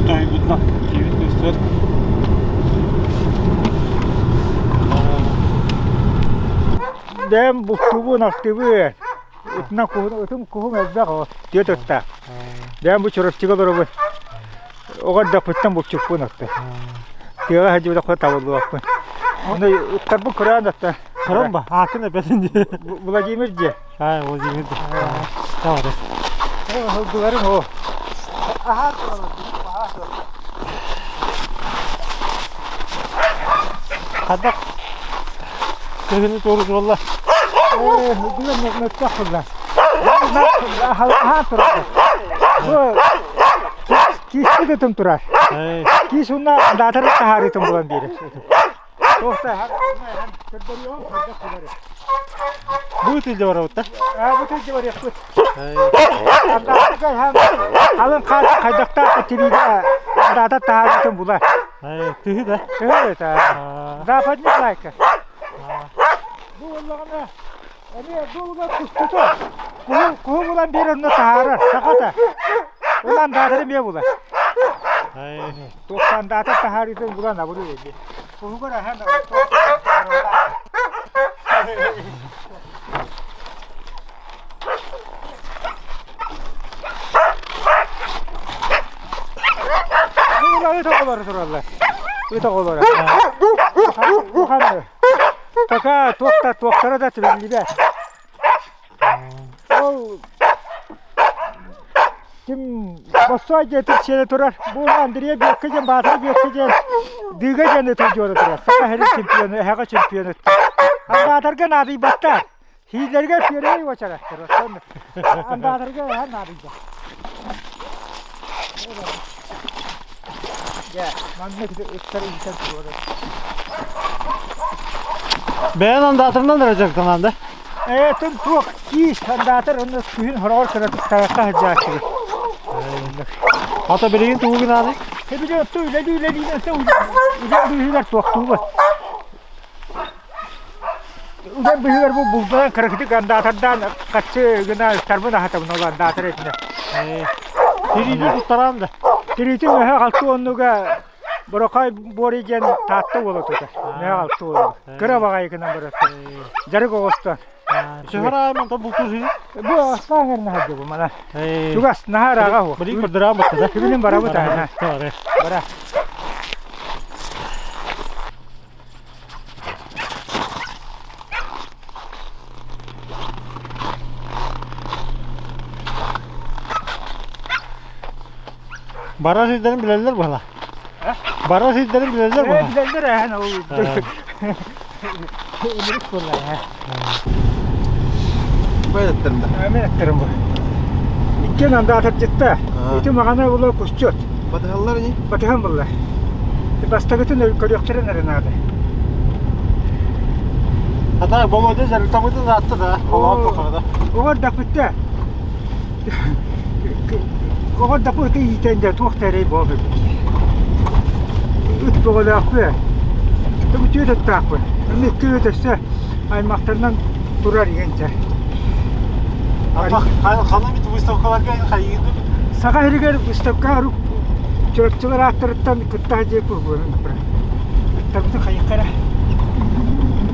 Тоһуйбутунан киирбит көстөр. Бэйэм бултуубун, алтыыбын. Ытынан куһун, ытым куһум элбэх оо, түөрт ыттаах. Бэйэм бу Чурапчыга олоробун. Оҕо эрдэхпиттэн булчуппун отто. Тыаҕа сылдьыбатахпына табыллыбаппын. Ону ыттарбын кыраан отто. Көрөн ба, ааккын эпэтин дии. Владимир дии. Аа, Владимир дии. Давай. Сылгыларым оо. Аһаан тураллар. Хадак кыһыны туору тураллар. Ээ, сылгылар мөттөх буолла. Аһаан тураллар. Бу киспит ытым турар. Киис уонна даатар таһаарыытын булан биэрэр. Бу ытылдьа барабыт да? Аа, бу ытылдьа барыахпыт. Халыҥ хаар хайдахтаах тириигэ даатар таһаарыытын булар. Тыһы да? Тыһы это. Западник лайка. Бу буоллаҕына эмиэ бу була кустута. Куһу, куһу булан биэр онно таһаарар, сахата. Улан даатар эмиэ булар. Туохтан даатар таһаарыытын булан абырыы эбит. Куһугар аһан Ыт оҕолоро тураллар. Ыт оҕолоро. Пока туохта туохтара да түбэллибэт. Ол ким Боссоой диэтик сиэнэ турар. Бу Андрей Бүөккэ диэн Баатыр Бүөккэ диэн Дыыга диэн ытыр дьуора турар. Саха сирин чемпиона, эһэҕэ чемпион Андаатарга наадыйбаттар. Сииллэригэр первый уочараттар. Оттон андаатарга эһэ наадыйбат. Дьэ, маннык ыттар иитэн туруорар. Бэйэн андаатарынан эрэ дьарыктанан да? Ээ, тун туох киис андаатар онно күһүн хороҕор кыратык таракка сылдьааччыбыт. Ата билигин тугу гынаный? Эбили отто үлэлии үлэлии отто үлэм быыһыгар туохтуубут. Үлэм быыһыгар бу булдунан кыракытык андаатардаан хаччы гына ыттарбын аһатабын ол андаатар этинэ. Тириини туттараан да? Тириитин мөһө халты оннуга Борокой Буори диэн Таатта уола тутар. Мөһө халты уола. Кыра баҕайы гынан барар. Дьарык оҕостон. Сөһөр аайы мантан бултуур сири? Бу астаан эрнэ сылдьабын мана. Чугас, наһаа ырааҕа уһу. Билигин көрдөрөөн батта да? Билигин барабыт аа. Бара. Барар сирдэрин билэллэр буола. Барар сирдэрин билэллэр буола. Билэллэр ээ, ол Ынырык буолла ээ. Бэйэттэрин да. Мен эттерим бу. Иккиэн андаатардьытта. Ити маҕана була кусчут. Батыһаллар ини? Батыһан булла. Бастакытын көрүөхтэрин эрэ наада. Ата Володя дьарыктаммытын аатта да, олоҕун тухары да. Оҕо эрдэхпиттэ. Оҕо эрдэхпит ыты иитэн дьэ туох да эрэй буолбут. Ыт бөҕөлөөхпү. Түөт ыттаахпын. Икки ыт өссө аймахтарынан турар игэнчэ. Ханна бит выставкаларга хайыыгын? Саха сиригэр выставка Чурапчылар ааттарыттан кытта дьиэ курбуонун Ыттарбытын хайыахха эрэ.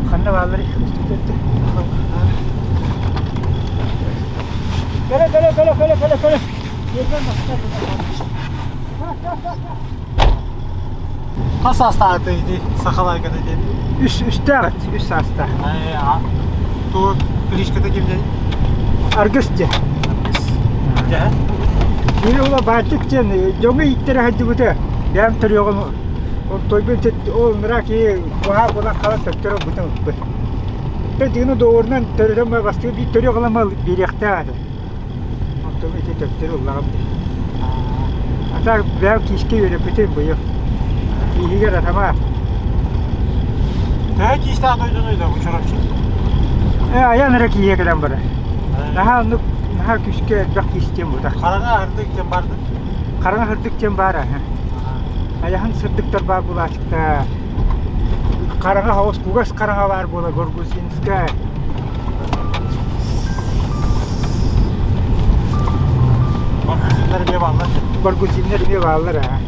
Ханна баалларый? Кэлэ, кэлэ, кэлэ, кэлэ, кэлэ, кэлэ. Хас саастаах ити сахалайгата диэн? Үс үстээх үс саастаах. Туох кличката ким диэн? Аргыс диэн. Аргыс. Дьэ. Кини ула баачык диэн дьоҥу ииттэрэ сылдьыбыта. Бэйэм төрүөҕүм тойбун ол мыра киһи баһаар буолан хаалан төттөрү ылбытын ылбыт. Дьиҥин доҕорунан төрөтөн бастыы биир төрүөх ылама биэриэхтээх этэ. Оттон ити төттөрү ыллаҕым дии. А так бэйэм киискэ үөрэппитим быйыл. Кииһигэр атама. Төһө киистээх дойдунуй да бу Чурапчы? Э, айан эрэ кииһэ кэлэн барар. Наһаа оннук наһаа күүскэ элбэх киистиэн бутар. Хараҥа ырдык диэн баар да? Хараҥа ырдык диэн баар аһа. Айаһын сырдыктар баар булаачыктар. Хараҥа хаос кугас хараҥа баар буола Горгусинскай. Баргузиннар эмиэ бааллар. Баргузиннар эмиэ бааллар аа.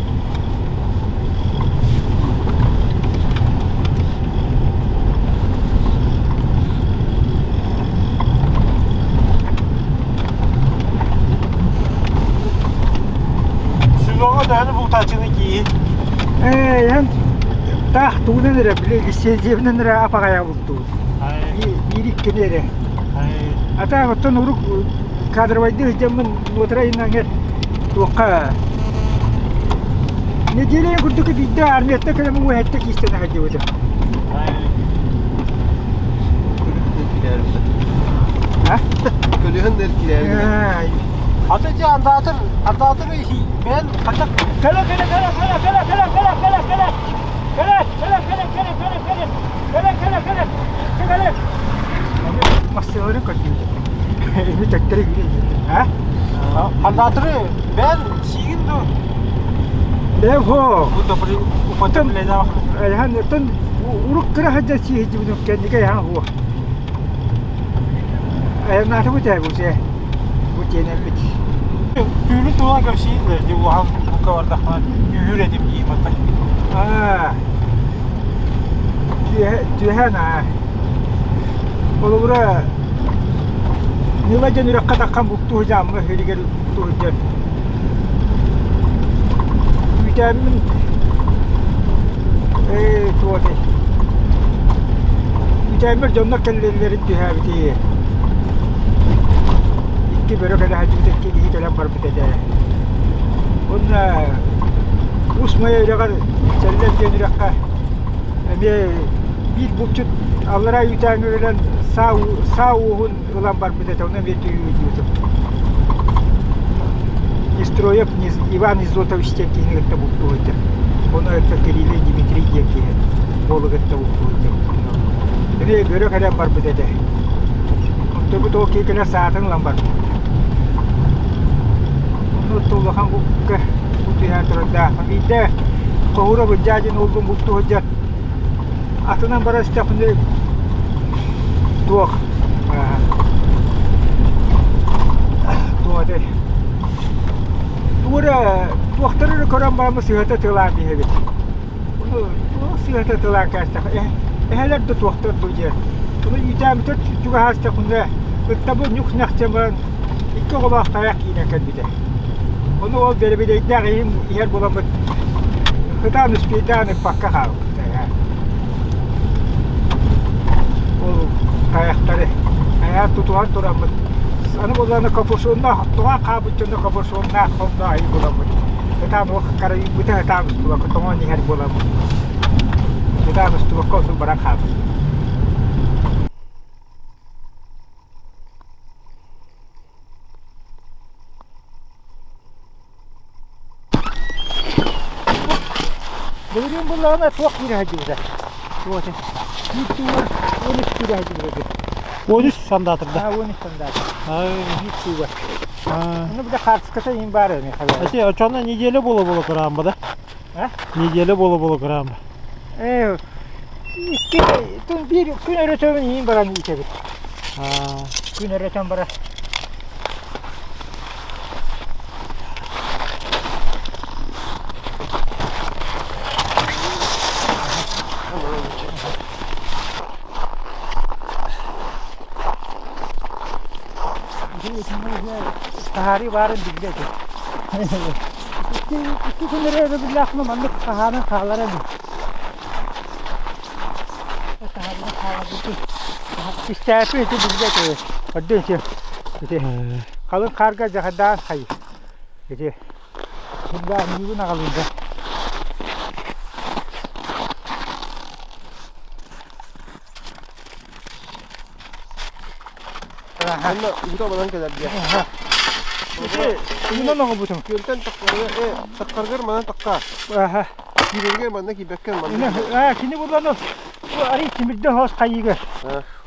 Сезоҥҥа төһөнү бултааччыны кииһин? Ээ, эн таах тугунан эрэ, били лицензиябынан эрэ апаҕайа бултуубут. Биир иккини эрэ. Ата оттон урук кадровайдыы сылдьаммын нуотара иҥэр туохха неделя курдук биирдэ армияттан кэлэн уһэттэ киистэн сылдьыбытым. Көлүһүн да киирээри. Аты дьэ андаатыр, андаатыр бэйэн ханна Кэлэ кэлэ кэлэ кэлэ кэлэ кэлэ кэлэ кэлэ кэлэ кэлэ кэлэ кэлэ кэлэ кэлэ кэлэ кэлэ кэлэ кэлэ кэлэ Массыылары көрдүүтэ. Эми төттөрү а? Андаатыры бэйэн сиигин ду? Бэйэм хо. Употребление. Эһэн оттон урук кыра сылдьан сииһдибин кэннигэ эһэн хуо. Айаннаатыбыт ээ бу сэ. Бу тиэнэммит. Түүнү тула кэпсиин да ди улахан бука бардахпына түүр этим дии батта. Аа. Түһэн аа. Холобура Нила дьон үрэххэ таххан буктуу сылдьан сиригэр буктуу сылдьан үүтээммин ээ туох этэй Үүтээммэр дьоннор кэллэллэрин түһээбитий икки бөрө кэлэ сылдьыбыт икки киһи кэлэн барбыт этэ уонна Уус Майа үрэҕэр Сэллэр диэн үрэххэ эмиэ биир булчут аллараа үүтээҥҥэ кэлэн саа саа уоһун ылан барбыт этэ ону эмиэ түһүү Нестроев Иван Изотович диэн киһини кытта бултуу сылдьар. Ону өттө Кириллин Дмитрий диэн киһи уолу кытта бултуу сылдьар. Эмиэ бөрө кэлэн барбыт этэ. Онтубут ол киһи кэлэн саатын ылан барбыт. Онно улахан булка бу түһээн турардаах. Биирдэ Хоһуура Быдьаа диэн уолбун бултуу сылдьан атынан баран истэхпинэ туох туох этэй тугу эрэ туохтары эрэ көрөн бараммыт сыһыата тылаан иһэбит ону туох сыһыата тылаан кээстэххэ эһэлэр да туохтар бу диэн ону үүтээммитэ чугаһаастахпына ыттабын ньук-ньах диэн баран икки оҕолоох тайах киирэн кэлбитэ ону ол бэрэбинэйдээх иһин иһэр буоламмыт ытаан успейдаан ыппакка хаалбыт Ол тайахтары айаан тутуһан тураммыт аны буоллаҕына капюшоннаах тоҕо хаалбыт дьоно капюшоннаах сонно айыы буоламмыт ытаан уох карайбыта ытаан устубакка тоҥон иһэр буоламмыт ытаан устубакка оннук баран хаалбыт Былырыын буллаҕына туох киирэ сылдьыбыта? Туох этэ? Биир туугар 13 киирэ сылдьыбыта. 13 сандаатырда. Аа, 13 сандаатыр. Биир туугар. Ону бile хаартыската иин баар эми хабар. Эти очоно неделя буола-буола кыраамба да? А? Неделя буола-буола кыраамба. Ээ, икки тун биир күн өрөтөбүн иин баран иитэбит. Күн өрөтөн барар. Таһаарыы баарын билбэт этим. Икки күн эрэ өрөбүллээхпин маннык хаһаанан хаалара дии. Таһаарыы хааларбытын Истээпи ити билбэт ээ. Ордук ити ити халыҥ хаарга дьахардаан хай ити муҥнугун аҕалыыга. Онно уута манан кэлэр диэ. Ити тугунан оҥорбутум? Күөлтэн таххаргар манан тахха. Аха. Киирэргэр манна киирбэккэ манна. Аа кини булан арый тимирдэ хоос хайыыга.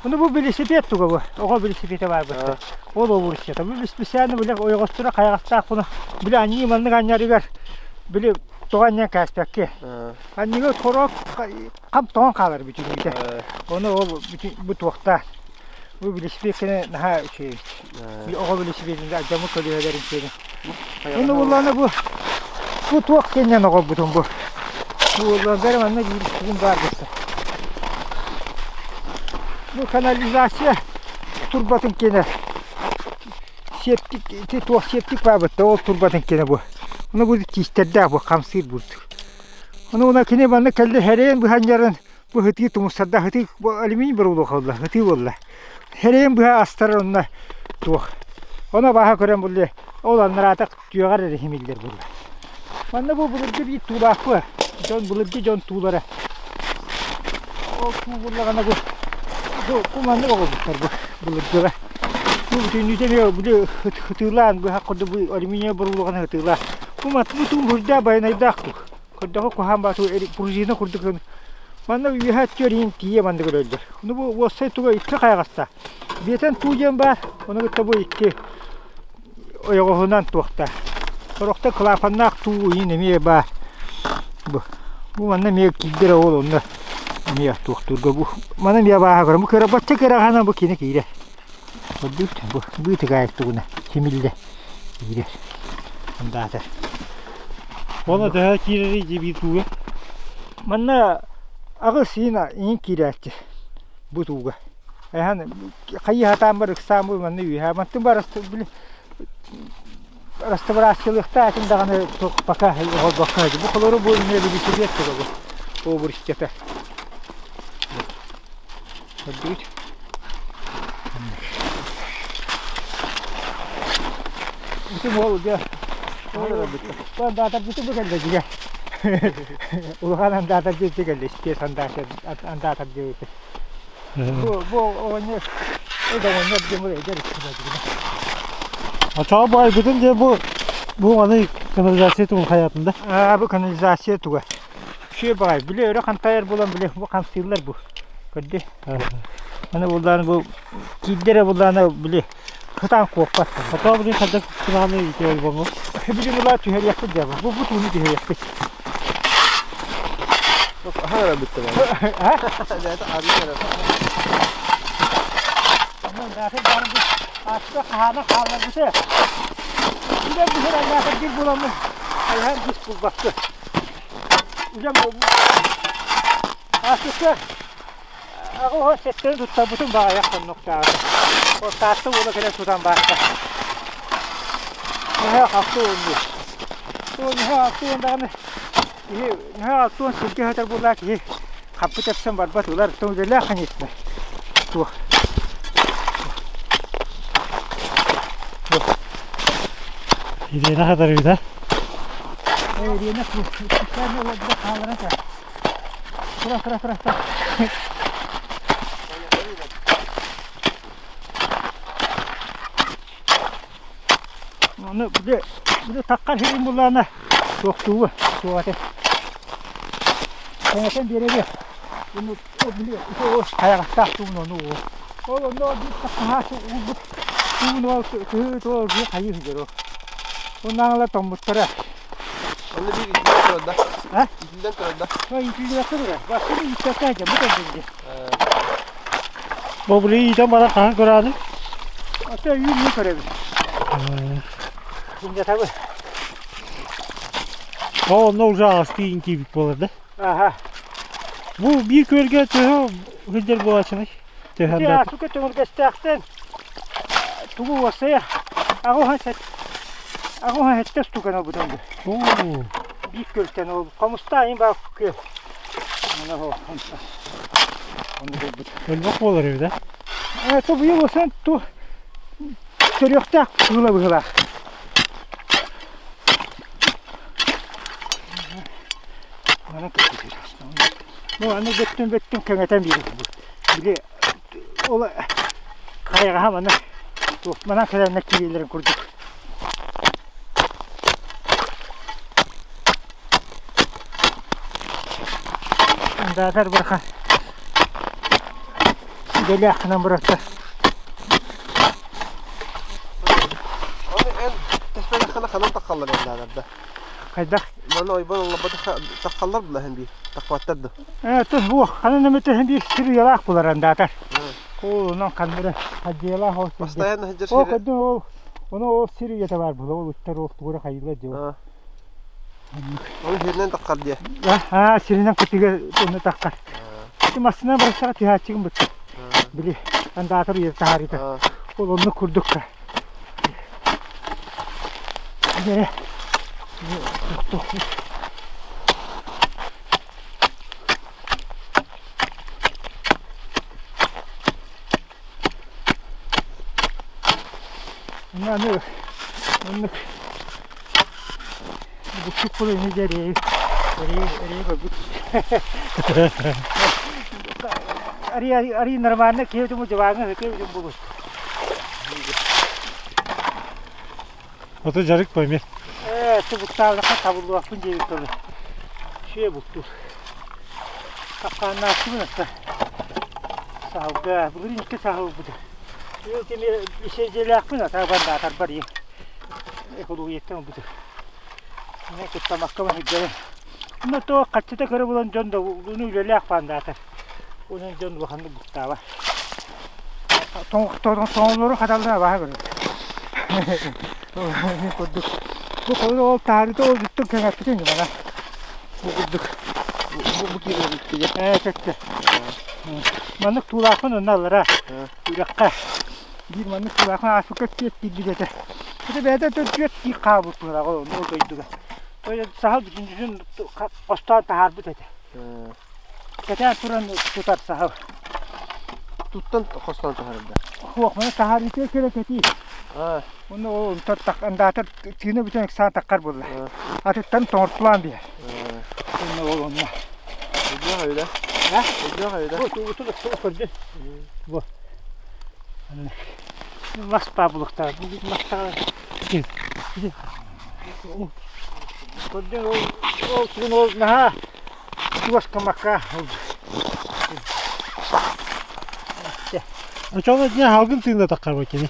Ону бу велосипед туга бу. Оҕо велосипедэ баар бытта. Ол обуруччата. Бу специально били ойоҕосторо хайаҕастаах буну били анньыы маннык анньарыгар били тоҕо анньан кээспэккэ. Анньыга хорок хам тоҥон хаалар бүтүннүүтэ. Ону ол бу туохтаах. Бу велосипед кэнэ наһаа үчүгэй. Оҕо велосипедин алдьаммыт көлүөһэлэрин киэнэ. Ону буллаҕына бу бу туох кэннэн оҕорбутум бу. Бу буоллаҕына бэрэ манна биир бүгүн баар буолса. Бу канализация турбатын киэнэ септик ити туох септик баабыт да ол турбатын киэнэ бу. Ону бу тиистэрдээх бу хамсыыр бурдук. Ону уна кини манна кэллэ хэрэйэн быһанньарын бу һытыы тумустарда һытыы бу алюминий боруулуох буолла һытыы буолла. Хэрэйэн быһа астарар онно туох. Ону абааһы көрөн булле ол аннараатах түөҕэр эрэ химиллэр буолла. Манна бу былыргы биир туулаахпы дьон былыргы дьон туулара. Ол туу буллаҕына бу бу бу маннык оҕолбуттар бу былыргыга. Бу бүтүннүүтэ эмиэ били ытыылаан быһах курдук бу алюминия бурулуҕун ытыылаан. Бу мат бу туу үрдээх байанайдаах туу. Көрдөҕө куһаан баату пружина курдук манна үөһэ өттүгэр иһин тиийэ маннык өлөллөр. Ну бу уоссай туга икки хайаҕаста. Биэтэн туу диэн баар, ону кытта бу икки ойоҕоһунан туохта. Сорохтор клапаннаах туу иһин эмиэ баар. Бу, бу манна эмиэ киирдэр ол онно эмиэ туохтуурга бу маны эмиэ бааһа көрөн бу кыра бачча кыраҕаһынан бу кини киирэр. Көрдүүт бу быытыгаайык тугуна симиллэ киирэр. Андаатар. Уонна төһө киирэрий дии биир тууга? Манна аҕыс иин иин киирээччи бу тууга. Эһэн хайыы сатаан бар ыксаан бу манна үөһээ мантын бар били реставрациялыахтаах этим даҕаны пока оҕолбокко бу холору бу эмиэ велосипед туга бу обруччата көрдүгүт Ити уол дьэ андаатарбыты бу кэллэ дьигэ улахан андаатар дьиэ кэллэ испиэс андаатар диэбит Бу бу оҕонньор оҕонньор диэн бу эдэр Очоҕо бу айгытын дьэ бу бу аны канализация тугун хайатын да? Аа бу канализация туга. Үчүгэй баҕайы. Били өрө хантайар буолан били бу хамсыыллар бу. Көрдү. Аны буллааны бу киирдэрэ буллааны били хытаан куоппат. Хотоо били хадак кынааны ити ойбоҥу. Били була түһэриэхпит дьэ бу. Бу тууну түһэриэхпит. Аһара бүттэ А? Арыйар. Аста хаана хаалларбыта. Үлэм бүһэр аннаатар биир буоламмын хайаан дьис булбакка. Үлэм Ааспыкка аҕа оһо сэттэни туттарбытым баҕайах хоннуктааҕы. Ол Таатта уола кэлэн тутан баарта. Наһаа халты уоннуур. Ол наһаа алты уон даҕаны Киһи наһаа алтуон сиргэ сытар буоллаах киһи хаппы тэпсэн барбат ылар оттон үлэлээх конечно туох Ирина хатарыыта. Ирина специально олордо хаалларан Тура тура тура тура. Ону били били таххар сирин буллаҕына туохтуугу туох этэ кэҥэтэн биэрэбиэ Ону били хайаҕастаах тугун ону ол онно биир таххаһаас уурбут тугун ол кыһыы туох хайыы сылдьар ол оннааҕылар тоҥмуттара Онно биир итиннэн турар да? А? Итиннэн турар да? Итиллибэккэ турар. Бастакы ииппэккэ сылдьар бу кэллин дии. Бу били иитэн баран хаһан көрөҕүнүй? Ата үүн көрөбүн. Дьиҥнэтабы. Ол онно уже аҕыстыы киирбит буолар да? Аха. Бу биир күөлгэ төһө сылдьар буолааччыный? Төһө Ити Аасыка төҥүргэстээхтэн тугу уоссайа аҕыһан сэттэ штуканы ылбытым бу. Биир күөлтэн ол хомустаайын баар күөл. Өлбөх буолар эбит ээ? То быйыл уосан ту төрүөхтээх кыыла быһыылаах. Ну, аны бөттүн бөттүн кэҥэтэн биэрэр. Били ол хайаҕаһа маны туох манан кэлэннэр киириилэрин курдук. Андаатар бырахан идэлээххинэн бырахта. Оны эн тэспэтэххинэ ханан таххаллар андаатарда? Хайдах? Маны ойбон оллобото таххаллар булаһын биир. Тахпаттар да. Э, тус буох, ханан эмэ биир сир уйалаах булар андаатар. Ол онон ханнары хадьыалаах ол сиргэ. Постоянно сылдьар Ол сири. кырдьык ол ону ол сир үйэтэ баар буолар, ол ыттар ол тугура хайыылар дьэ ол. Оны сиринэн таххар диэ. Аа, сиринэн кытыга онно таххар. Ити массыына барсаҕа түһээччигин бытта. Били андаатар үйэтэ таһаарыыта. Ол оннук курдукка. Дьэ. Туох Аны оннук буксук була ини дьэ эрэйи эрэйи эрэйи көрбүт. Арый арый нормально киһи туму дьыбааҥҥа сытыы бүтүн булус. Ото дьарык пойми. Ээ, тубуктаабынаха табыллыбаппын диэбит тылы. Сүө буктуур. Хапкааннааччыбын атта. Саһылга, былырыын икки саһыл ылбыта. Быйыл кими исиэдьиэлээхпин атаа бардаатарбар ийэ. Экологияттан ылбыта. Мин куттамакка сылдьабын. Онно туох хаччыта көрө булан дьон да уну үлэлээх баандаатар. Онон дьон улаханнык буктаабат. Тоҥоллору хаталлар абааһы көрөр. Курдук. Бу холу ол таһаарыыта ол бүттүн кэҥэппитин ньымана. Бу курдук. Бу киирэн Ээ сөптө. Маннык туулаахпын онно аллара үрэххэ биир маннык туулаахпын ааспыкка түөрт киирбит этэ. Ити бэйэтэ түөрт киир хаалбыт быһыылаах ол дойдуга. Саһыл бүтүннүүтүн хостоон таһаарбыт этэ. Кэтээн туран тутар саһыл. Туттан хостоон таһаарда. Суох, маны таһаарыытыгар кэлэ кэтии. Онно ол онтон андаатар тыына бүтэн ыксаан таххар буолла. Атыттан тоҥортулаан биэр. Онно ол онно. Өйдөөх өйдө. Өйдөөх өйдө. Бу ту көрдүн. Бу. Мас паблыктар. Бу мастар. Көрдүн ол ол тугун ол наһаа чугас гыммакка Очоҕуна дьиэ халгын тыына таххар кини.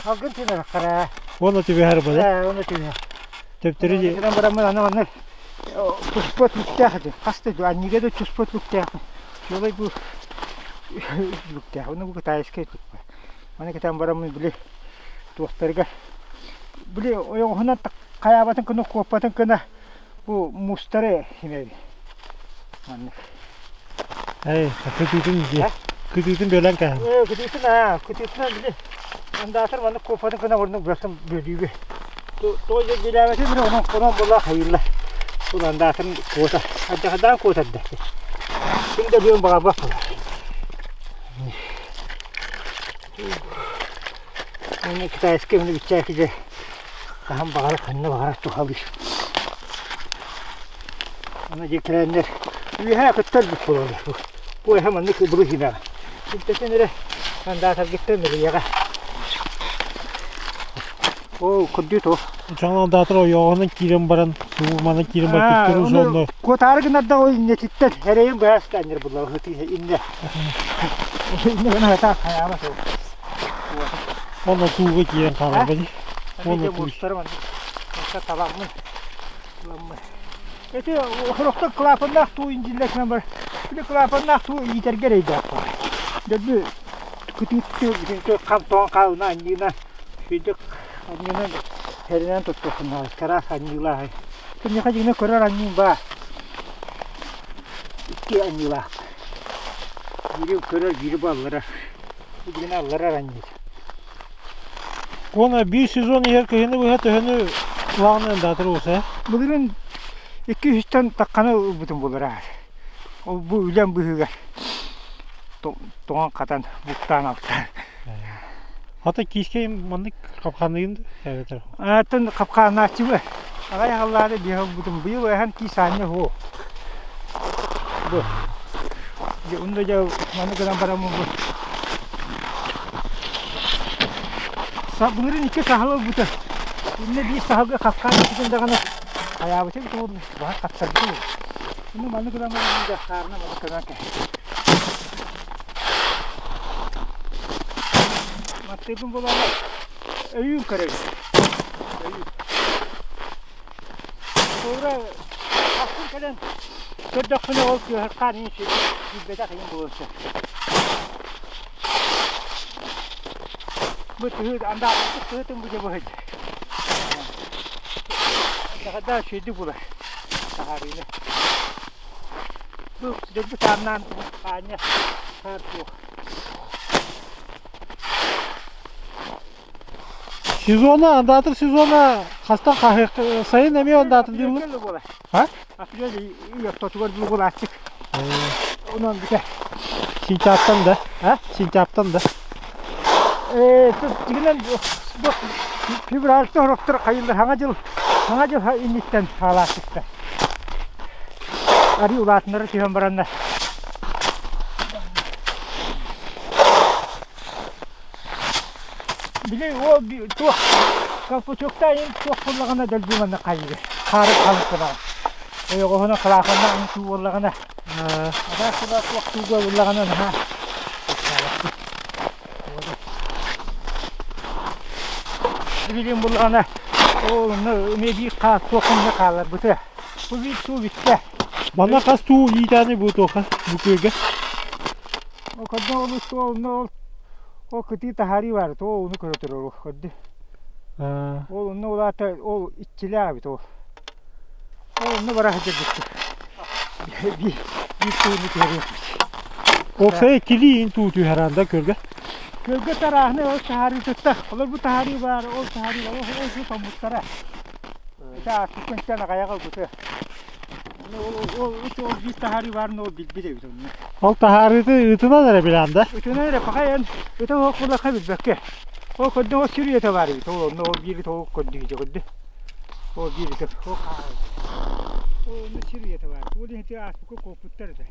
Халгын тыына таххар ээ. Уонна түбэһэр бу Ээ, уонна түбэһэр. Төптөрү дьиэ. Гынан бараммын аны манна туспа түктээх этим. Хас да анньыга да туспа түктээх. Чуолай бу түктээх. Уну бу китайскай туппа. Маны кэтэн бараммын били туохтарга били ойоҕоһунан хайаабатын гына куоппатын гына бу муустары симэбин. Маннык. Эй, кытыытын дии. Кытыытын бөлөн кэһэн. Ээ, кытыытын аа, кытыытынан били андаатар маннык куоппатын гына орнук бөлтөн бөлүүбү. Тоҕо дьэ билээбэтим били онон онон буолла хайыылла. Ол андаатарын куота. Ардахадаан куотарда. Ким да бүөн баҕарбат буолар. Уонна китайскай уонна биччээки дьэ хаһан баҕарар ханна баҕарар туһалыыр. Аны дьэ кэлэннэр үөһээ кытта өлбүт буолаллар. Бу эһэ маннык ыбылы симэҕэ. Синтэтин эрэ андаатаргыттан ырыйаҕа. Ол курдуу туох. Дьон андаатар ойоҕоһунан киирэн баран, тугу киирэн баран төттөрү сонно. Куотаары гынарда ол иннэтиттэн эрэйин быһаас анньар булла инне. Инне гына хата хайаабат ол. Онно тууга киирэн хаалар бadi. Онно мустарым таламмын. Таламмын. Эти хорохтор клапаннаах туу индиллэтинэн бар. Били клапаннаах туу иитэргэ эрэйдээх буолар. Дөлбү кытыытты хам тоҕон хаалына анньыына сүйдүк анньыынан тэринэн туттуоххун чараас анньыылаах. Киниэхэ дьиҥэ көрөр анньыым баар. Икки анньыылаах. Биири көрөр, биири балларар. Бу дьиҥэ алларар анньыыр. Уонна биир сезон иһэр кыһыны быһа төһөнү улаҕаны андаатыр уоса? Былырыын икки үстэн тахханы ылбытым буолар. Ол бу үлэм быһыыгар тоҥон хатан буктаан алтаан. Хата киискэ маннык хапханыгын эбэтэр? Атын хапханааччыбы. Аҕай аҕаллаары биһи ылбытым. Быйыл эһэн киис аанньа суох. Бу. Дьэ, онно дьэ маны гынан бараммын бу. Былырыын икки саһыл ылбыта. Иннэ биир саһылга хапкаан иккитин даҕаны хайаабытым туһун баһа хаттарбытым. Онно маннык гынан баран дьэ хаарына маннык гынан кэһэ. Маттыыбын булаары өйүүн көрөбүн. Өйүүн. Туора ахсын кэлэн көрдөхпүнэ ол кыаһырхаан иһин сүүрбэтэх иһин буолуон сөп. Бу тыһы андаатык тыһытын бу дьэ быһыт. Даҕада сүйдүк булар. Таһаарыыны. Бу дьылбыт ааннаан аанньа хаар суох. Сезона, андаатыр сезона хастан хаһыах сайын эмиэ андаатыр дииллэр. буолар. А? Апрель ый ортотугар булгулааччык. Онон бүтэ. Сентябтан да. А? Сентябтан да. Э, тигинэн февральта сорохтор хайыллар хаҥа дьыл хаҥа дьыл инниттэн хаалааччыктар. Арыы улаатыннара түһэн бараннар. Били ол туох колпачоктаах иһин туох буоллаҕына дэлби манна хайыыр. Хаары халыҥ кылаҕа. Ойоҕоһунан халааханнаах туу буоллаҕына араас сыла туох тууга буоллаҕына наһаа Билигин буллаҕына ол онно эмиэ биир хаас туох онно хаалларбыта. Бу биир туу бүттэ. Манна хас туу иитээни бу туохха бу күөлгэ? Ол көрдө ол онно ол Ол кытыы таһаарыы баар, то ону көрө турар көрдө. Ол онно улаата ол иччилээх эбит ол. Ол онно бара сылдьарбыт. Биир биир тууну түһэриэхпит. Уопсайа иккилии туу түһэрэн да көргө. Көргө тарааһыны ол таһаарыы тутта. Олор бу таһаарыы баар, ол таһаарыы ол ол тоҥмуттара. Ити ааспыккын аҕайаҕа ылбыта. Ол ол биир таһаарыы баарын ол билбит эбит онно. Ол таһаарыыты ытынан эрэ билээн да? Ытынан эрэ пахай эн ыта оһох буллахха билбэккэ. Ол көрдө ол сүр үйэтэ баар эбит. Ол онно ол биир ыт ол көрдү көрдө. Ол биир ыт ол хаалбыт. Ол онно сүр үйэтэ баар. Ол иһин ааспыкка куоппуттар этэ.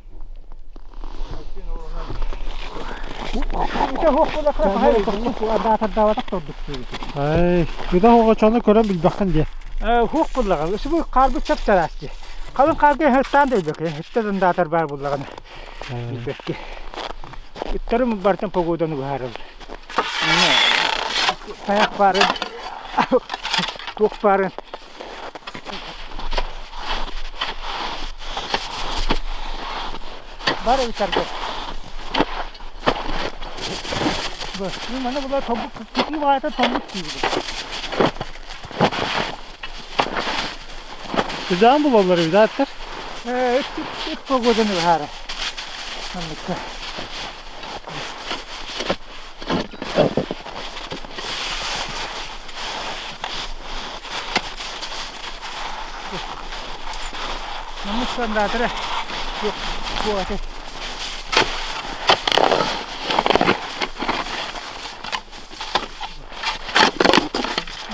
Ыта оһох буллахха пахай даатардаабатах тордук Ай, ыта оһоҕо чону көрөн билбэххин диэ. Хуох буллаҕа. Субу хаарбыт чап-чараас дии. Халыҥ хаарга ыһыктаан да өлбөккө, ыһыкта дындаатар баар буллаҕына билбэккэ. Ыттарым барытын погоданы быһаараллар. Тайах баарын, туох баарын бар ыытарга. Бу, маны була тобук, кытыы баҕайыта тобук диибит. Сыдьаан булаллар эбит ааттар. Ыт погоданы быһаарар. Манныкка. Маннык сандаатара туох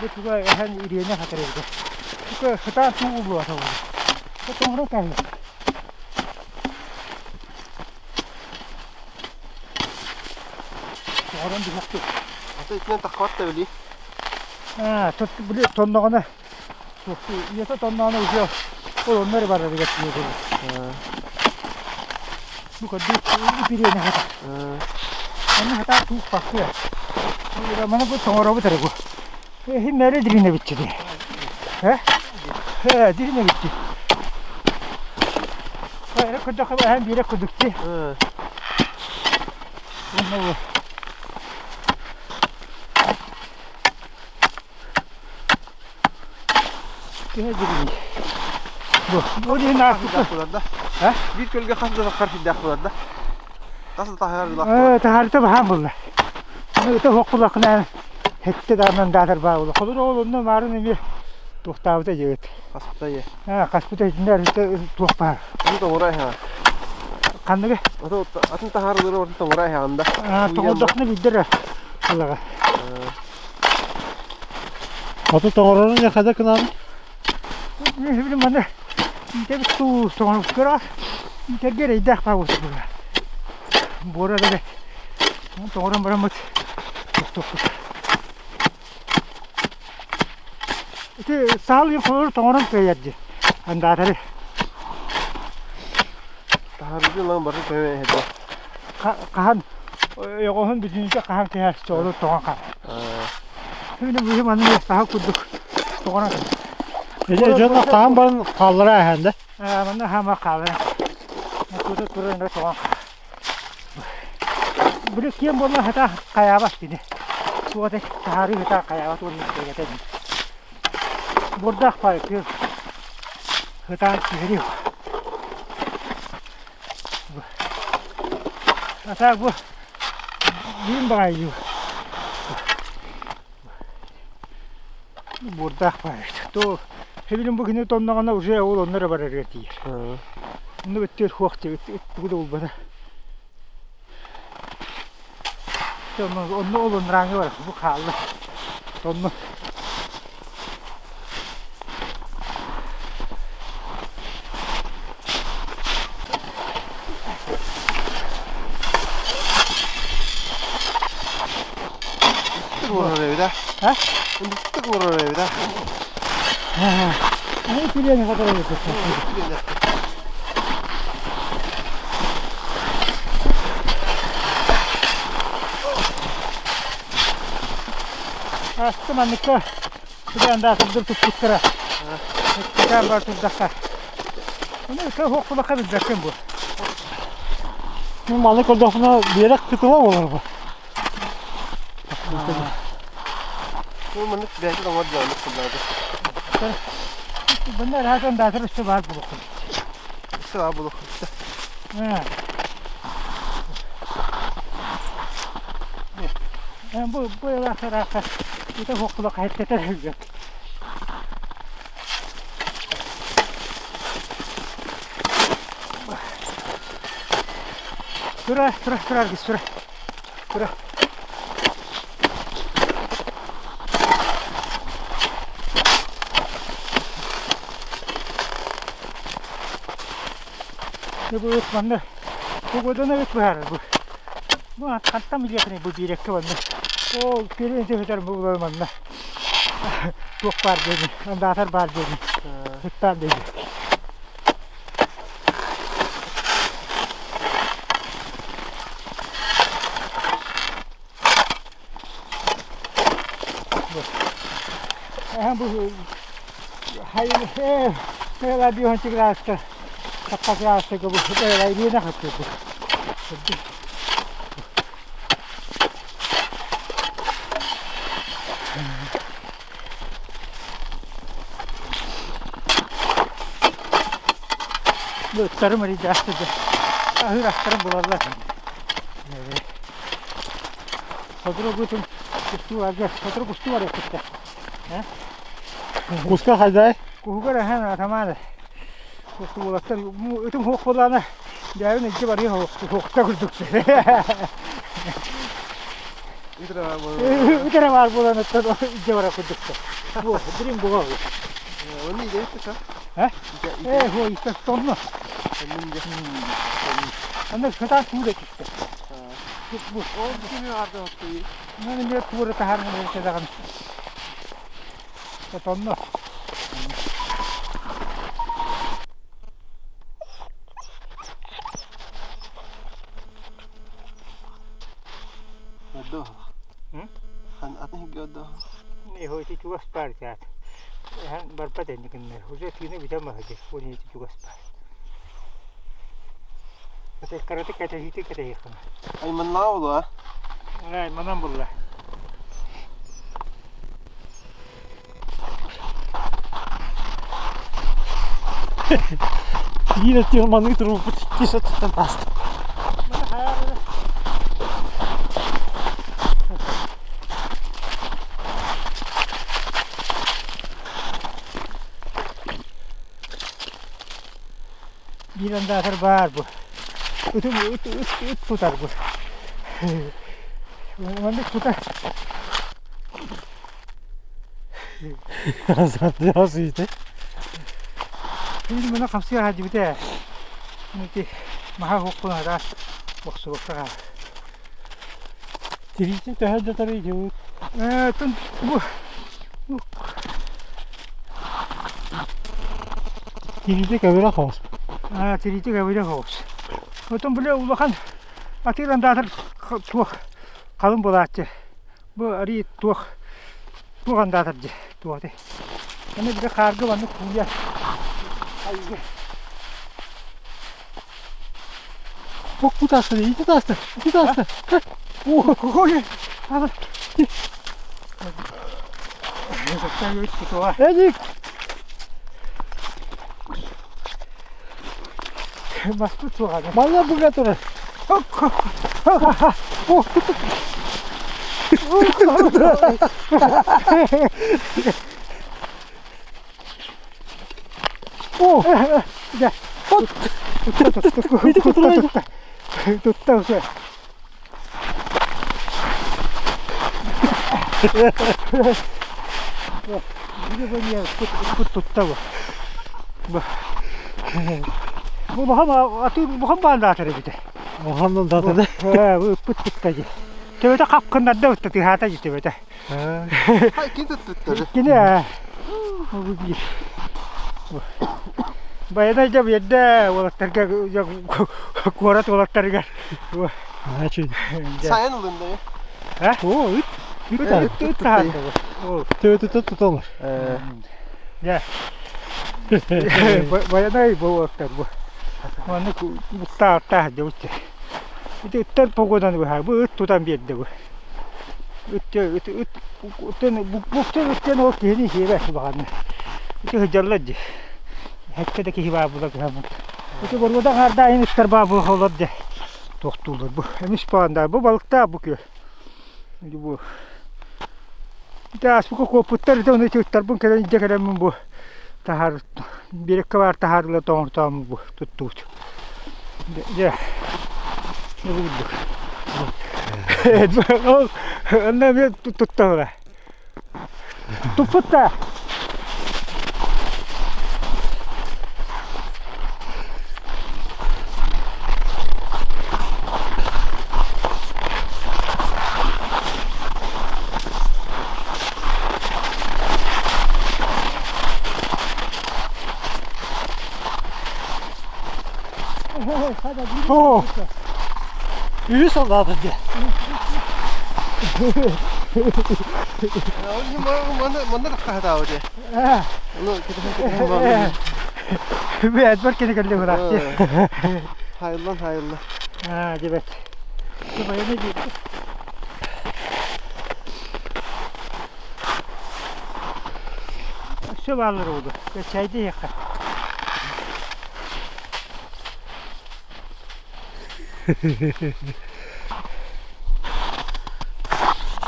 Бу туга эһэн ириэнэ хатар эбитэ. Тука хытаан туу уллуата буолар. Тоҥорон каһыы. Тоҥорон биһэхтик. Ата итинэн таххабат да били. Аа, тут били тонноҕуна ийэтэ тонноҕуна уже ол онно эрэ барарыгар тиийэ буолар. Бу көрдүү ириэнэ хатар. Манна хатаан тууппакка. Маны бу тоҥоробут эрэ бу. Иһин мээрэ диринэбитчи дии. Э? Э, диринэбитчи. Эрэ көрдөххө эһэн биирэ кудукти. Онно Төһө дьириний? Бу, бу диэн ааспыта. Да? А? Биир көлгө хас да таххар сирдээх буолар да? Хас да таһаар Э, таһаарыта баһаам булла. Аны ыта суох буллаххына хетте даанан даатар баа буолла. Холур ол онно маарын эмиэ туохтаабыта дьиэбит. Хаспыта ийэ. Аа, хаспыта итиннэр туох баар. Атын тоҥура эһэҕэ. Ханныгы? Атын таһаарылары атын тоҥура эһэҕин да. Аа, тоҥордоххуна билдэр ылаҕа. Аты тоҥорорун яхада кынаан? Билим маны иитэбит туу тоҥорбут көрөҕөр. Иитэргэ эрэйдээх баа буолла. Буора да бэт. Тоҥорон бараммыт тохтоппут. Ити саал иин холору тоҥорон кыайар дии. Андаатары. Таһаарыыты ылан барыта көмө эһэдэ. Хаһан ойоҕоһун бүтүнүүтэ хаһан кэһэр чоҕу тоҕон хаал. Күнү быһы маны саха курдук тоҕорон. Эдэ дьон хаһан баран хааллара эһэн да? Манна хаама хаалара. Тута туран тоҕон. Били киэн буолла хата хайаабат кини. Суота таһаарыы хата хайаабат уонна киэргэтэ Бурдаах пай күөл хытаан түһэриэ. А так бу биин баҕайы. Буурдаах баар. То хэбилин бу кини тонноҕуна уже ол онно эрэ барарыгар тиийэр. Онно бүттүөр хуох диэбит тугу да булбата. Онно ол онрааҥҥа бар бу хаалла. Тонно. Олорор эбит а? А? Ындыктык олорор эбит а? Аны күлүөнү хотор эбит. Астым анныкка Күдээн да сылдыр туппуттара. Күдээн бар турдахха. Оны кэ хоққулаққа билбэккин бу. Мин маны көрдөхпүнэ биэрэх кытыла буолар бу. Бу маннык бэйэтин оҥор дьоонук сыллаады. Bunlar hakan dağıtır üstü var bulukun. Üstü var buluk. Бу бу ыраахха ити хоққулаққа хеттетер өлбөт. Тура, тура, тура, аргыс, тура. Тура. Бу ыт манна погоданы ыт быһаарар бу. Бу хантан билиэхиний бу биэрэккэ манна. Ол кириэнти сытар бу манна. Туох баар диэни, андаатар баар диэни, ыттаан диэни. Бу хайын биһон чиграста таппаграста бу илиина хатты бу. Ыттарым ридясты аһыыр астарым булаллар. Сотору бутун кустуу арга сотору кустуу бар кутта. Куска хайдай? Куһугар ахан атамааны. Кустуу булаттар ытым хуох булаана дээбин икки барыы хуохта курдук. Үтэрэ баар буолан оттон илдьэ барар курдуктар. Бу билим буга. Оны идея Э? Э, хо истэ тонно. Аны сытан туура түстэ. Бу. Ол кими арды хатты. Маны мен туура тахармын даҕаны. Тонно. Одо. Хан атын хиггодо. Не хойти чугас бар жаат. Хан барбат энникиннер. Уже тине бүтэн бахады. Оны ити чугас бар. Ате карате катахити катахикана. Айманнаа була. Ай, манан булла. Биир өттүгэр маннык турбуппут иккис өттүттэн ааста. Маны хайаары Биир андаатар баар бу. Ытым ыт ыт ыт тутар бу. Маннык тутар. Азартыйа Şimdi мына хамсыга хадибите. Мити маха хоккун араас охсубакка. Тириитин төһө да тарый Э, тун бу Тириитэ көбүрэ хоос. А, тириити көбүрэ хоос. Отон бile улахан атыыр андаатар туох халын булааччы. Бу ари туох туох андаатар дьэ туоти. Аны бile хаарга маннык кууйа. Айга. Ох, бу тааста, ити тааста, ити тааста. Ой, ага. Эдик! Маспыт суоҕа. Манна буга турар. Ох, О! Дьэ. Тутта тутта. Тутта уже. Тутта бу. Бу бахан аты бахан баандаатар эбитэ. Улаханнан даатады. Ыппыт тутта дии. Төбөтө хапкыннарда ытта тыһаата дии төбөтө. Кини туттар. Кини бу биир. Байанай дьэ биэрдэ уолаттарга куорат уолаттарыгар. Значит, Сайын ылын да. О, ыт. Ыт ыт таһаарда. Төбөтүттэн туталлар. Дьэ. Байанай бу уолаттар бу. Маннык буттаах дьабыт. Ити ыттар погоданы быһаар. Бу ыт тутан биэрдэ бу. Ыт ыт ыт буксун ыттан ол киһини сиэбэт улаханнык. Ити сылдьаллар дии. Хэккэ да киһи баар була кыһаммыт. Ити боруода аҥаардаайын ыттар баар була олор дьэ тохтууллар бу. Эмис баандаах бу балыктаах бу күөл. Ити бу ити ааспыкка куоппуттар ити ону ити ыттарбын кэлэн илдьэ кэлэммин бу таһаар биэрэккэ баар таһаарыылар тоҥортооммун бу туттубут. Дьэ, бу курдук. Ол онно эмиэ тутталлара. Туппут да. О! Үһүс солдаты дии. Манна таххаһытаабы дии. Ну, Бэт кини кэлли быраах дии. Хайыллан хайылла. Аа, дебет. Баяны дии. Өссө бааллар буолуо. Чэйдиэххэ.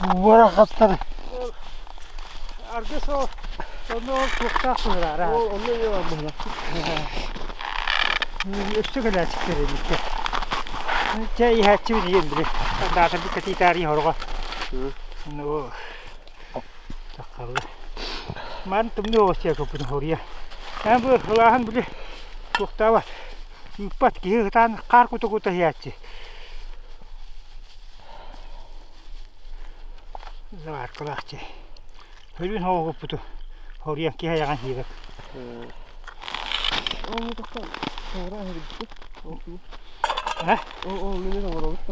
Барахаттар. Аргыс ол онно ол туохтаах быһылаара. Ол онно не бар быһылаах. Өссө кэлээчиктэр эбиккэ. Чэй иһээччибин иһэн били. Даатарбыт кэтиитаарый хорҕо. Ну, Сахалыы. Ман тымныы оҕус диэки хоруйа. Эн бу ылааһын били туохтаабат. Ыыппат киһи ытаан хаар кута-кута иһээччи. Заваркалаах чэй. Хөрүүн хоҕугуппуту хоруйан киһи айаҕын сиэбэт.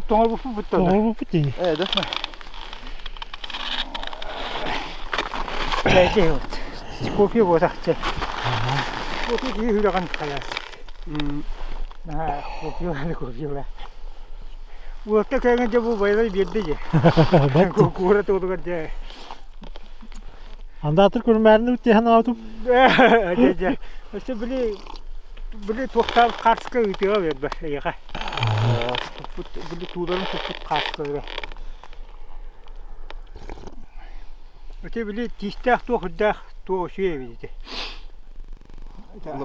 Тоҥорбуппут Тоҥорбуппут дии. Ээ да. Чэйдэй вот. Кофе буотах чэй. Кофе киһи сүрэҕин хайаас. Наһаа кофе кофе Уотта кээҥин дьэ бу байылай биэрдэ дьэ. Куура туолугар дьэ. Андаатыр көрүмээрин үттиһэн аатым. Дьэ дьэ. Өссө били били туохтаах хаарска ыытыаҕа биэрбэ эйиэхэ. Туппут били тууларын туппут хаарскалара. Ити били тиистээх туох үрдээх туох үчүгэй эбит ити.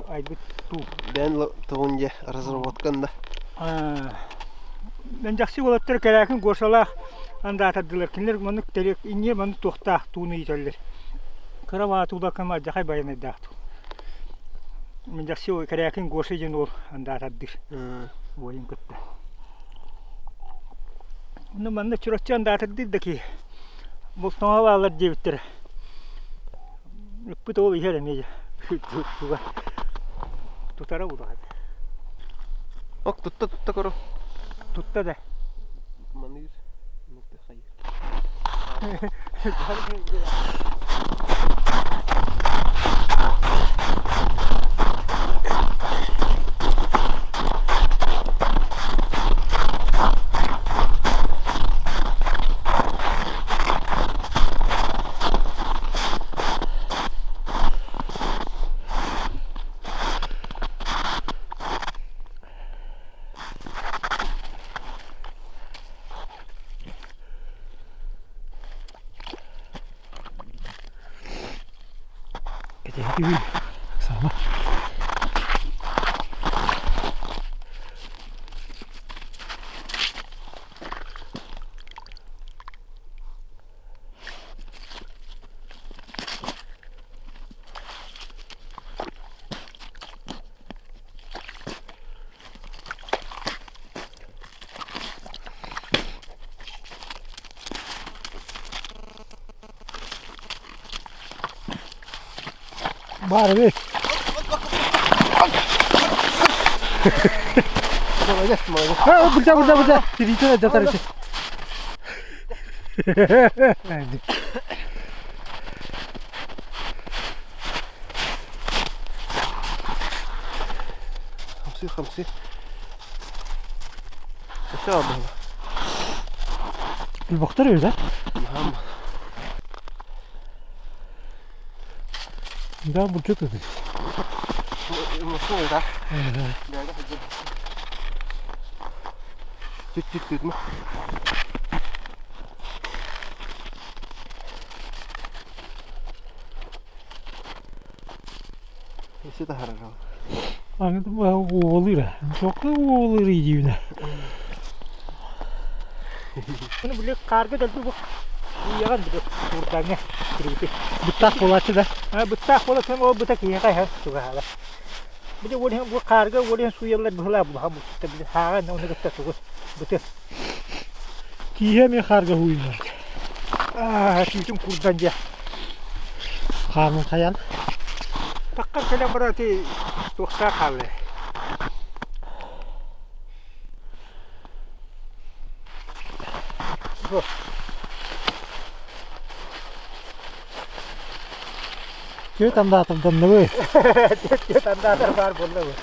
Айбыт туу. Бэйэн тугун дьэ разработкан да. Мэндэхси уолаттар кэрээкин Гошалаах андаатардылар. Кинилэр маннык тэрик инньэ маннык туохтаах тууну иитэллэр. Кыра баатуулакка мадьахай байанайдаах туу. Мэндэхси кэрээкин Гоша диэн уол андаатардыр. Уойун кытта. Онно манна Чурапчы андаатардыр да киһи. Бултаҥа бааллар диэбиттэрэ. Ыппыт ол иһэр эмиэ туга тутара улахан. Ок тутта тутта көрө. Тутта да. Маныыр. Кэтэһэ түһүү. Оксана. Баар эбит. Молодец, молодец. Бырда, бырда, бырда. Тириитин эддэтэр ити. Хамсыы, хамсыы. Өссө аҕабыһыла. Бохтор үһү да? Да, булчут ыты. Мусуң да. Түт түт түт ма. Өссө таһарар. Аны уолура. Тоқы уолура диюна. Bunu били хаарга дэлби бу ийэҕин били курдаҥҥа кирбити. Быттаах буолааччы да. Быттаах буола ол быта киһиэхэ иһэн чугаһаала. Били ол иһин бу хаарга ол иһин сууйаллар быһылаа булаха бутта били хааҕа ону кытта тугу быты. Киһи эмиэ хаарга һууйунар. Аа түүтүн курдан дьэ. Хаанын хайан. Таххан кэлэн баран ити туохтаах хаалла. Түөрт андаатарданныбы. Түөрт андаатар баар буолла бу.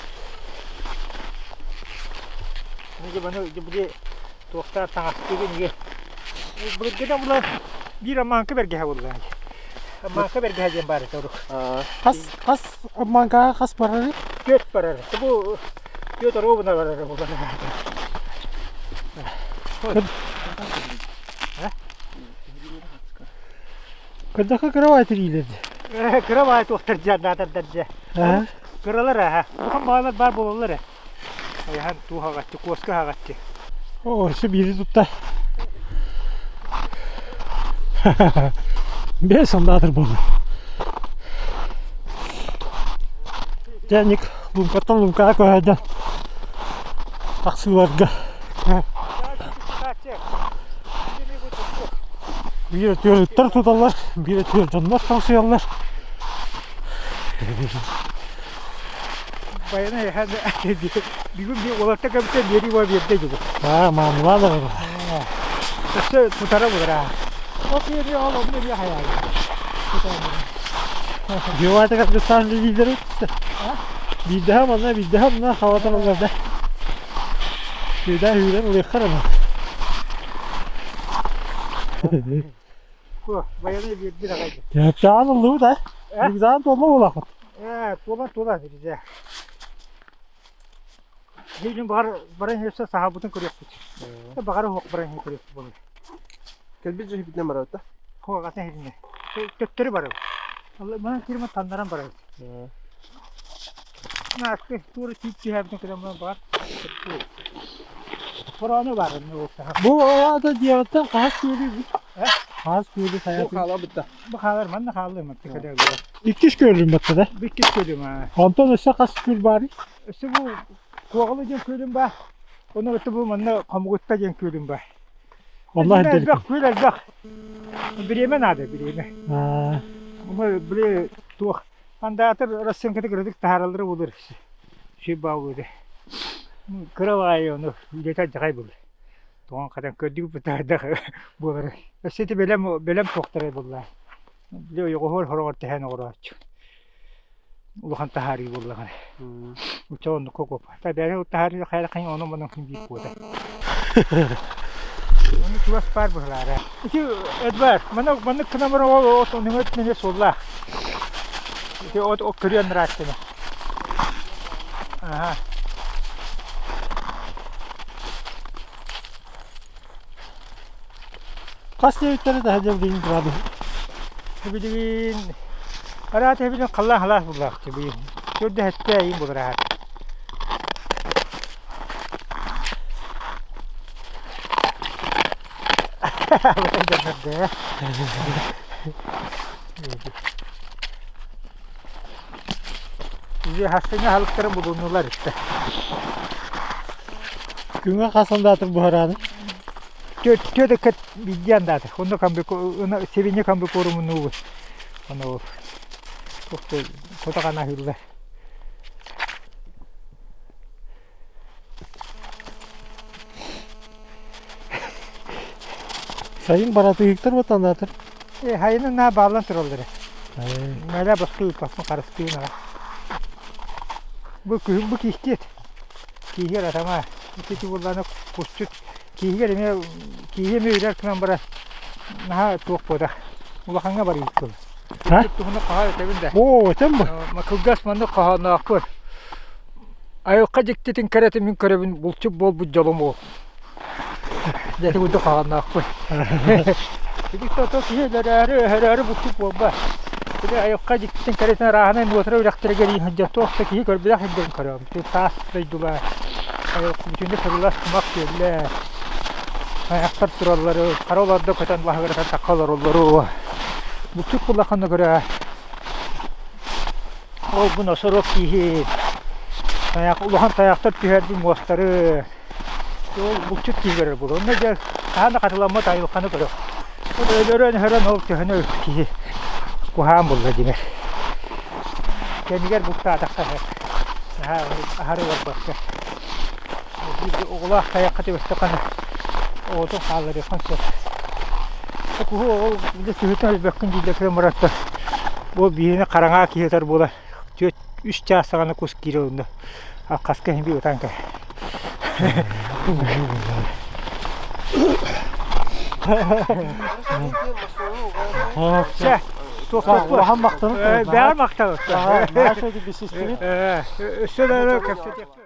Неге баны били туохтаар таҥастыыгын иге. Былыргыдан була биир аммааҥка бэргэһэ буолла. Аммааҥка бэргэһэ диэн баар этэ урук. Хас хас аммааҥкаҕа хас барарый? Түөрт барар. Бу түөрт оруобуна барар буолар. Кырдахха кыра тириилэр Кыра баай туохтар дьадаатардар дьэ. Кыралар аха. Улахан баайлар баар буолаллар ээ. Айахан туу хаҕаччы, куоска хаҕаччы. Оо, өссө биири тутта. Бэс андаатыр буолла. Дьэ, луҥкаттан луҥкаҕа көһөйдөн тахсыыларга биир өттүгэр ыттар туталлар, биир өттүгэр дьоннор тоҥсуйаллар. Баяна бүгүн bir уолатта көбүтэ биэри буо биэрдэ дьүгү. Аа, маамылаа да Өссө тутара булар Ол биэри ол онно биэ хайаайы. Геовата Кыргызстан лидері биирдэһэ манна биирдэһэ манна халатан ылларда. Күйдää hүүрэн ылыаххар ама. Баяны биэрдин аҕай. Чаан ыллыбыт аа. Рюкзагын туолла буолаахпыт. Ээ, туола туола бирдэ. Дьиҥ баҕар баран иһэрсэ саһаабытын көрүөхпүт. Баҕар уһук баран иһэн көрүөхпүт буолуо. Кэлбит дьиһибитинэн барабыт да? Хуоҕата иһитинэ. Төттөрү барабыт. Манан киирмэ таннаран барабыт. Нааскы туора тиит түһээбитин кытта манан баҕар Хороону баар Бу аата дьиэҕиттэн хаһыс күөлүй? Хаһыс күөлү Бу хайатын? хаала бытта. Бу хаалар манна хааллым маттыкада. Иккис күөлүм батта да. Иккис күөлүм аа. Онтон өссө хас күөл баарый? Өссө бу Куоҕалы диэн күөлүм баар. Ону өттө бу манна Хомугутта диэн күөлүм баар. Онно элбэх күөл элбэх. Бириэмэ наада, бириэмэ. Ону били туох андаатар расценката кыратык таһаараллара буолар. Сир баалыыда. Кыра баайы ону үлэтэ алдьархай буолар. Тоҕон хатан көрдүк бытаардах буолар. Өссө ити бэлэм бэлэм туохтара буолла. Били ойоҕоһуор хороҕор тэһэн оҕорооччу. Улахан таһаарыы буоллаҕына. Уча оннукка куоппа. Бэйэ таһаарыы хайа хайа ону манан күн биир куота. Ону чугас баар быһылаара. Ити Эдвард, мана маннык гынан баран ол от онуҥа мene суоллаах. Ити от от көрүөн ырааттына. Аха. Хас диэбиттэрэ таһырдьа билигин градус. Билигин араата билин халлаан халаас буллаахчы билигин. Төрдө хэттэ иин булар Уже хастыҥа халыктарын булуннулар иттэ. Күҥҥэ хас андаатыр буһарааны? Түөт биирдии андаатыр. Онно сибиньэ комбикормунуубут. Ону Тото-хана аһыыллар. Сайын баратыһыктар батанаатар. Э, хайынан наа бааллан тураллар. Мэлэ боску ыыппаппын харыстыын аҕа. Бу күһүн бу киистиэт. Кииһигэр атама. Ити булланы кусчут кииһигэр эмиэ кииһи эмиэ үрэр гынан баран наһаа туох буота. Улахаҥҥа барыйыт тыл. Туһуна хаһаа этэбин да. Оо, этем бу. Кылгас маннык хоһооноохпун. Айылҕа дьиктитин кэрэтин мин көрөбүн булчут буолбут дьолум ол. Дьэ ити курдук хоһоонноохпун. Ити то киһи өлөрөөрү, өһөрөөрү булчут буолбат. Ити айылҕа дьиктитин кэрэтин арааһынай муотара үрэхтэригэр иһэн туох да киһи көрбөтөх сирдэрин көрөбүн. Ити таас дойдулар, айылҕа бүтүннүү сырылас кумах күөллэр, айахтар тураллары, хара олордо көтөн лаһыгырата тахха олороллору. Булчут буллаххына көрөө. Ол бу носорог киһи тайах, улахан тайахтар түһэрбит муостары ол булчут киһи көрөр буолуо. Онно дьэ хаһан да хатыламмат айылҕаны көрөр. Ол өлөрөн-өһөрөн ол төһөнү киһи куһаан булла дьиҥэр. Кэмигэр бултаатахха наһаа аһары барбакка. Оҕолоох тайахха түбэстэххинэ оҕотун хаалларыаххын сөп. Куһу ол түһүтэн өлбөккүн дииллэр кэлэн бараттар. Бу биһини хараҥа киһи ытар буолар. Түөрт үс чаас саҕана кус киирэр онно. Хаска иһин биир ытан кэл. Чэ, Улахан махтанып Бэҕэр махтанып. Наша бисистибит. Өссө да кэпсэтиэх.